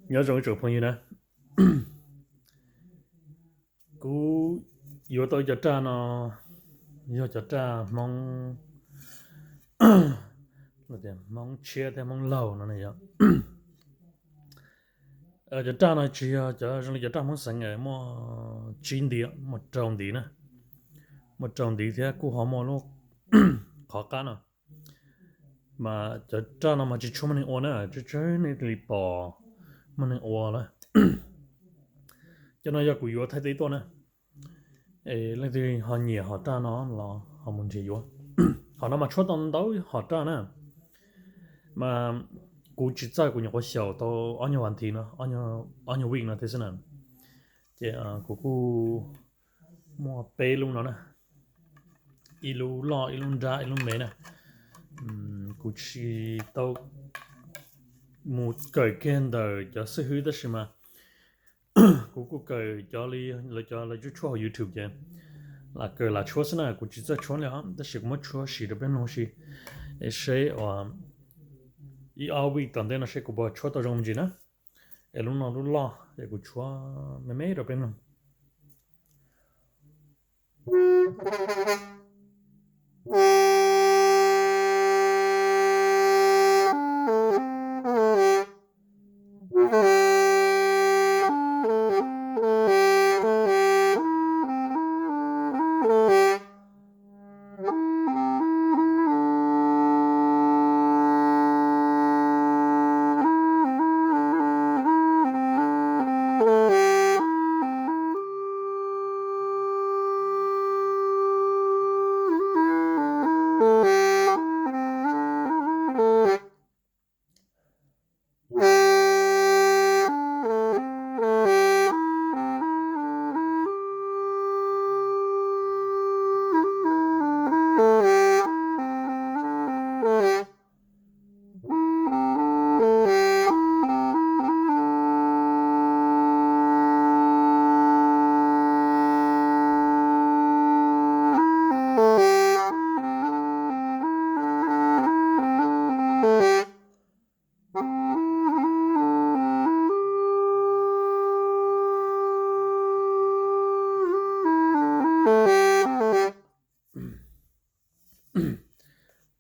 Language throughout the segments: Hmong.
Nyob zoo ib tsoom phooj ywg na, kuv yuav tau cov raj no yog cov raj Hmoob, Hmoob tshiab thiab Hmoob laug no yog. Cov raj no tsis yog cov zoo li cov raj Hmoob xeev, muaj tsib ntiv, muaj rau ntiv na, muaj rau ntiv thiab kuj ho muaj lub qhov qab no. Mas cov raj no mas tsis tshua muaj neeg ua na, tsis tshua nej li pom muaj neeg ua lawm. Cov no yog kuv yuav thaij teb tuaj na. Leej twg ho nyiam hom raj no los ho mus nrhiav yuav. Hom no mas tshuab tau ntau hom raj na, mas kuv tsis txawj, kuv nyuam qhuav xyaum tau ob nyuag vas thiv no, ob nyuag week no thiab xwb na. Ces kuv kuj muaj peb lub no na, ib lub loj, ib lub nrab, ib lub me na. Kuv tsis tau mus kawm kiag ntawm cov xib hwb tab sis mas kuv kuj kawm cov li lawv cov lawv tshuab tshuab hauv YouTube ces lam kawm lam tshuab xwb na, kuv tsis txawj tshuab li os, tab sis kuv muab tshuab sim rau peb mloog si. Es seb uas ib ob week tom ntej no seb kuv puas tshuab tau zoo me ntsis na. Es lub no lub loj es kuv tshuab me me rau peb mloog.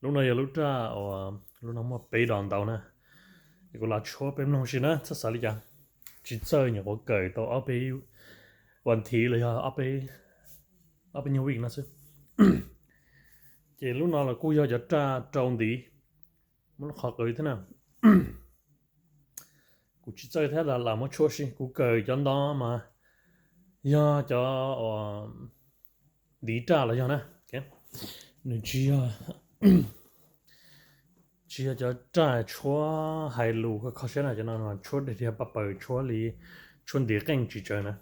Lub no yog lub raj uas lub no muaj peb dos ntaus na. Es kuv lam tshuab peb mloog si na, txhob xav li cas. Tsis txawj, nyuam qhuav kawm tau ob peb vas thiv los yog ob peb, ob peb nyuag week no xwb. Ces lub no los kuj yog cov raj rau ntiv, muaj lub qhov qws thiab na. Kuv tsis txawj thiab, lam muab tshuab si. Kuv kawm cov ntawd mas yog cov ntiv raj los yog na, nws tsis yog, tsis yog cov raj tshuab hais lus kho kho siab na, cov no tshuab dhia dhia paj paws, tshuab li tshuab ntiv qeej tsis tsawg na.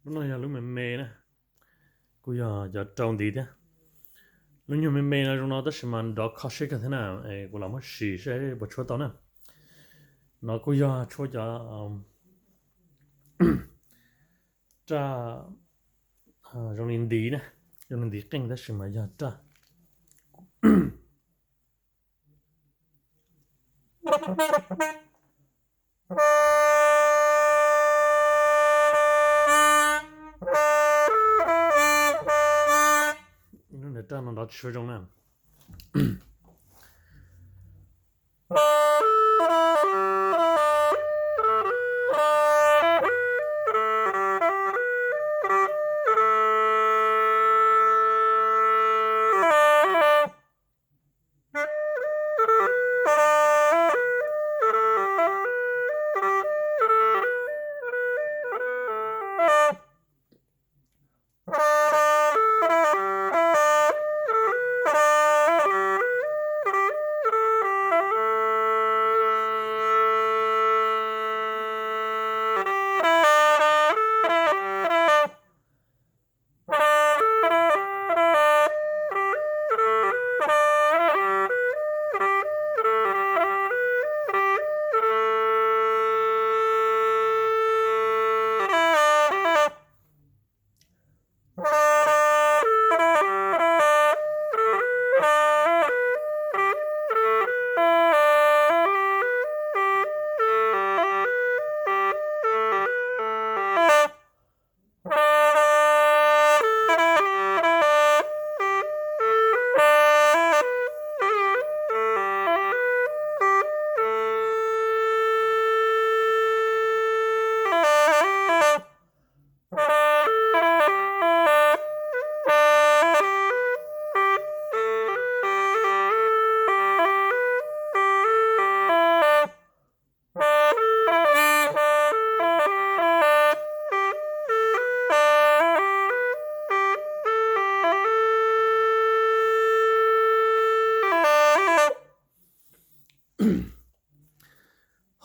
Lub no yog lub me me na, kuj yog cov rau ntiv thiab. Lub nyuag me me no zoo no tab sis mas nrov kho siab kawg thiab na, kuv lam muab sim seb puas tshuab tau na. No kuj yog tshuab cov raj zoo li ntiv na, zoo li ntiv qeej tab sis mas yog raj. Lub niag raj no nrov tsis zoo na.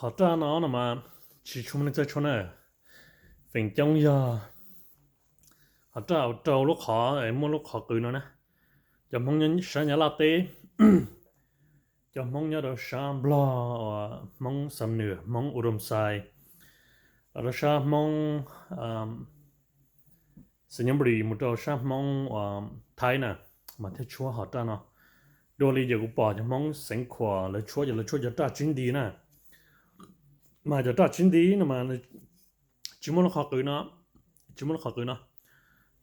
Hov raj no no mas tsis tshua muaj neeg txawj tshuab na. Feem coob yog hov raj ua rau lub qhov es muaj lub qhov qw no na. Cov Hmoob sab Nyab Laj teb, cov Hmoob nyob rau sab Nplog, uas Hmoob Xam Nws, Hmoob U Doo Xais, los rau sab Hmoob Xais Nyab Nplis mus rau sab Hmoob uas Thaib na, mas thiaj tshuab hov raj no. Dua li ces kuv pom cov Hmoob Xeev Khuam lawv tshuab ces lawv tshuab cov raj tsib nti na. Mas cov raj tsib nti no mas tsis muaj lub qhov qw no, tsis muaj lub qhov qw no.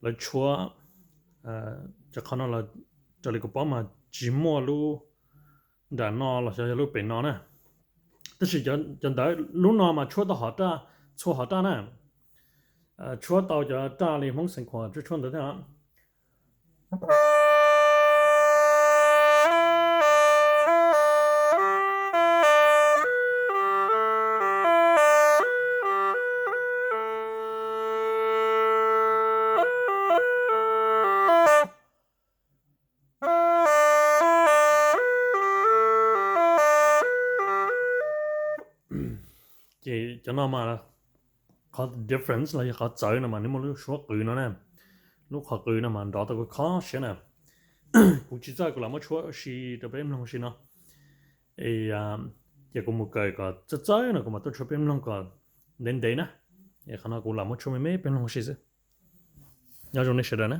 Lawv tshuab cov qhov no, raws li kuv paub mas tsis muaj lub nram no los xyov yog lub pem no na. Tab sis cov ntawd lub no mas tshuab tau hov raj, txhua hov raj na. Tshuab tau cov raj li Hmoob Xeev Khuam tshuab tshuab ntawd thiab. Ces cov no mas qhov difference los yog qhov txawv no mas nws muaj lub suab qw no na. Lub qhov qw no mas nrov tau kuv kho siab na. Kuv tsis txawj, kuv lam muab tshuab ua si rau peb mloog si no. Es ces kuv mus kawm kom txawj txawj no kuv mam tuaj tshuab peb mloog kom ntev ntev na. Es qhov no kuv lam muab tshuab me me peb mloog ua si xwb. Nyob zoo nej sawv daws na.